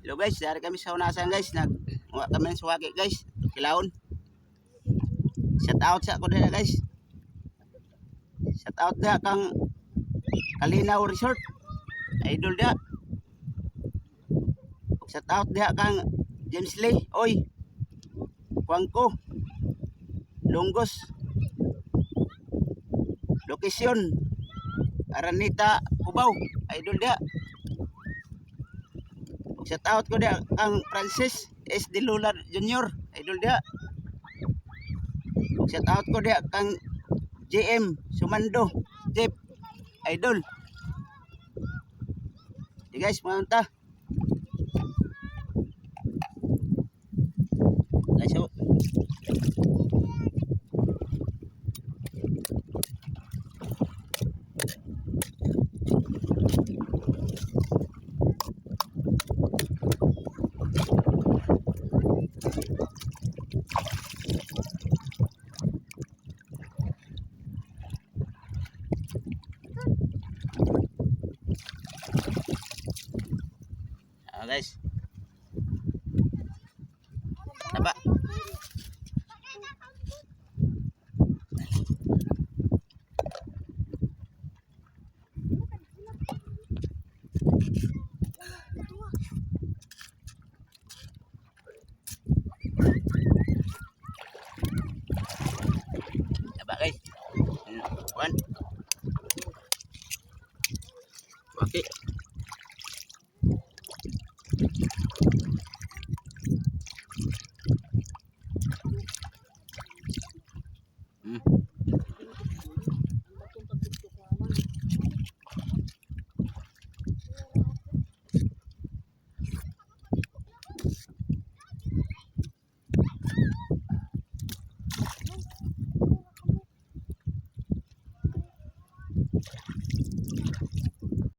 Hello guys, dari kami sa unasan, guys. Nag wa kami ng suwaki, guys. Kilawon. Shout out sa ako dira, guys. Shout out diha kang Kalinaw Resort. Idol diha. Ug shout out diha kang James Lee. Oy. Kuangko. Lunggos. Lokasyon. Araneta, Cubao. Idol diha. Ug shout out ko diha kang Francis S. De Lula Jr. Idol diha. Ug shout out ko diha kang JM Sumando Jeff, Idol. Di guys, mga ta. Guys, oh. Ah, guys.